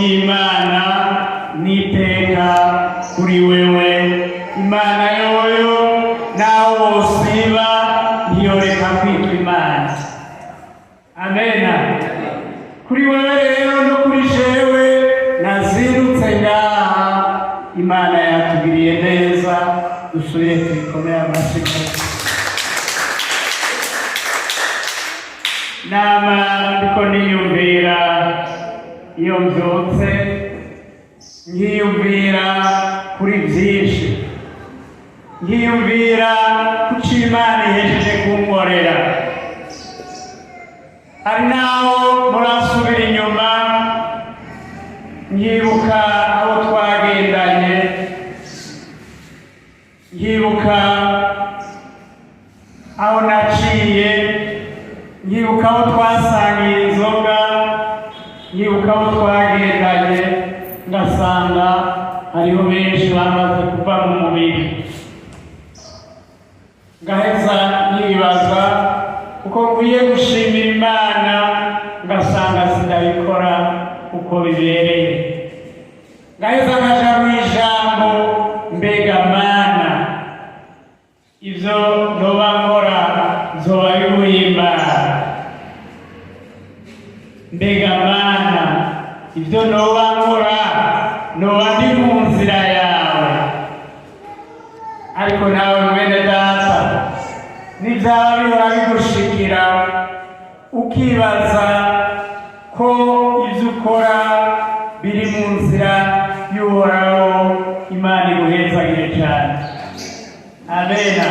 y'Imana n'iteka kuri wewe. Imana yoyo naho wosiba ntiyoreka kwitwa Imana. Amena. Kuri wewe rero no kuri jewe nazindutse ngaha, Imana yatugiriye neza. Dusubire tuyikomere amashyi. Nama ndiko niyumvira iyo mbyutse, nkiyumvira kuri byinshi, nkiyumvira kuco Imana ihejeje kunkorera. Hari n'aho murasubira inyuma nkibuka aho twagendanye, nkibuka aho naciye, nkibuka aho twasangiye inzoga, nkibuka aho twagendanye, ngasanga hariho benshi bamaze kuva mu mubiri. Ngaheza nkibaza kuko nkwiye gushimira Imana, ngasanga sindabikora uko bibereye. Ngaheza nkaja mu ijambo: mbega Mana, ivyo noba nkora nzoba biguhimbara? Mbega Mana, ivyo noba nkora noba ndi mu nzira yawe? Ariko nawe mwene data, nibyaba bihora bigushikira ukibaza ko ibyo ukora biri mu nzira y'Uhoraho, Imana iguhezagire cyane. Amena.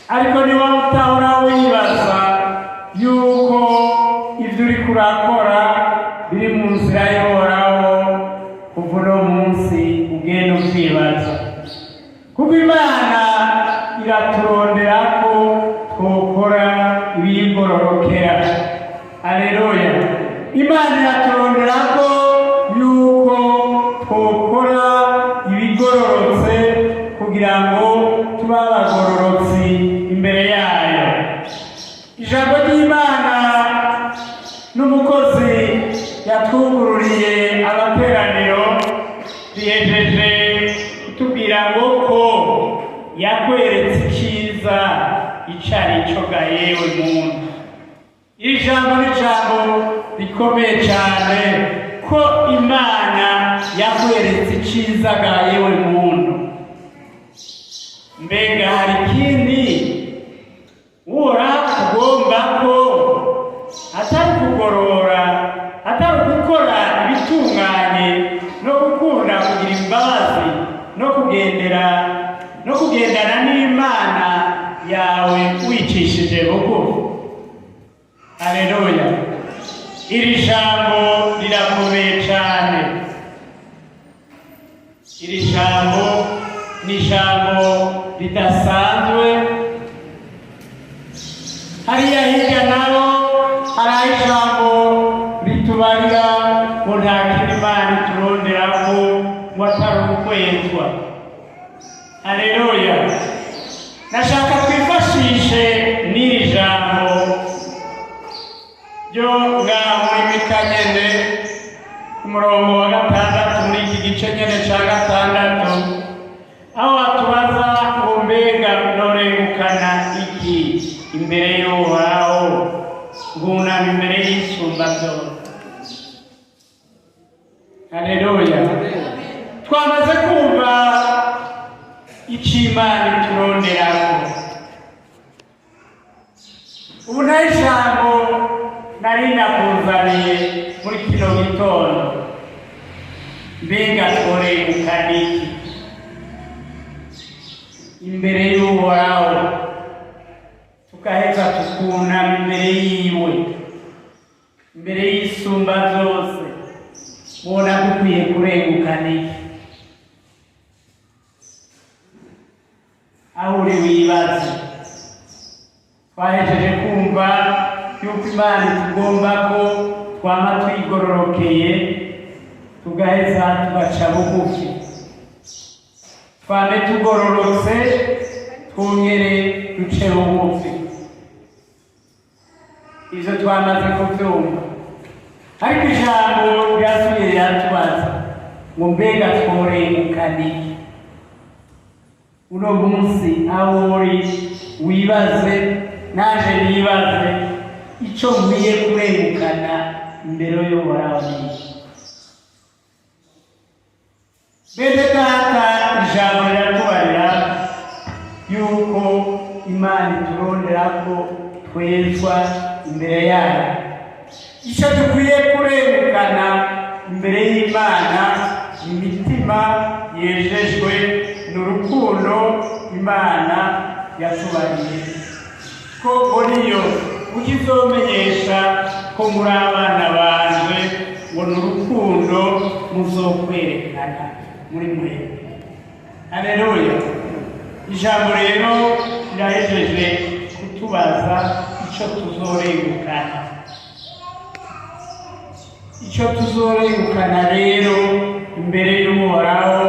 Ariko niba utahora wibaza yuko ibyo uriko urakora biri mu nzira y'Uhoraho, kuva uno munsi ugenda uvyibaza, kuko Imana iraturondera ko twokora ibiyigororokera. Aleluya! Imana iraturondera ko yuko twokora ibigororotse kugira ngo tube abagororotsi imbere yayo. Ijambo ry'Imana n'umukozi yatwugururiye amateraniro rihejeje kutubwira ngo ko yakweretse icyiza ico ari cyo ga yewe muntu. Iri jambo ni ijambo rikomeye cyane, ko Imana yakweretse icyiza ga yewe muntu. Mbega hari ikindi Uhoraho tugomba ko atari kugorora, atari gukora ibitunganye no gukunda kugira imbabazi no kugendera no kugendana n'Imana yawe wicishije bugufi? Aleluya! Iri jambo rirakomeye cyane. Iri jambo ni ijambo ridasanzwe. Hariya hirya nabo hari aho ijambo ritubarira ngo nta kindi Imana ituronderako ngo atari ukwezwa. Aleluya! Nashaka twifashishe n'iri jambo ryo ngaho muri Mika nyene, ku murongo wa 6, muri iki gice nyene ca 6, aho batubaza ngo: mbega norengukana iki imbere y'Uhoraho, ngunama imbere y'Isumba byose? Haleluya! Twamaze kumva icyo Imana ituronderako. Ubu nta ijambo nari nakuzaniye muri kino gitondo: mbega tworengukana iki imbere y'Uhoraho, tugaheza tukunama imbere yiwe, imbere y'Isumba byose? Mubona dukwiye kurengukana iki? Aho uri wibaze. Twahejeje kumva yuko Imana itugomba ko twama twigororokeye, tugaheza tugaca bugufi, twame tugororotse, twongere duce bugufi. Ivyo twamaze kuvyumva, ariko ijambo ryasubiye. Ngo mbega tworengukana iki? Uno munsi aho uri wibaze, naje nibaze, icyo nkwiye kurengukana imbere y'Uhoraho ni iki? Bene data, ijambo riratubarira yuko Imana iturondera ko twezwa imbere yayo. Icyo dukwiye kurengukana imbere y'Imana ni imitima yejejwe, ni urukundo Imana yatubariye ko muri yo ukizomenyesha ko muri abana banje, ngo ni urukundo muzokwerekana muri mwebwe. Haleluya! Ijambo rero rirahejeje kutubaza icyo tuzorengukana. Icyo tuzorengukana rero imbere y'Uhoraho,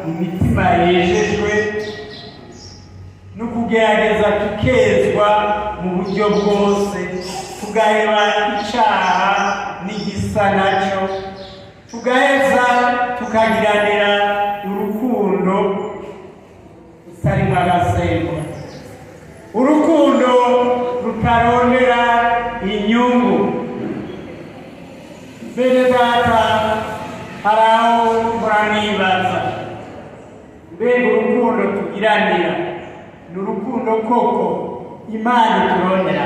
imitima yejejwe no kugerageza tukezwa mu buryo bwose, tugaheba icyaha n'igisa nacyo, tugaheza tukagiranira urukundo rutarimo agasembo, urukundo rutarondera inyungu. Bene data, hari aho muranibaza: mbega urukundo tugiranira ni urukundo koko Imana iturondera?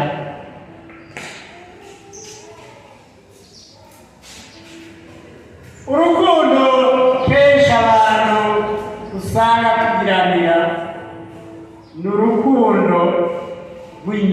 Urukundo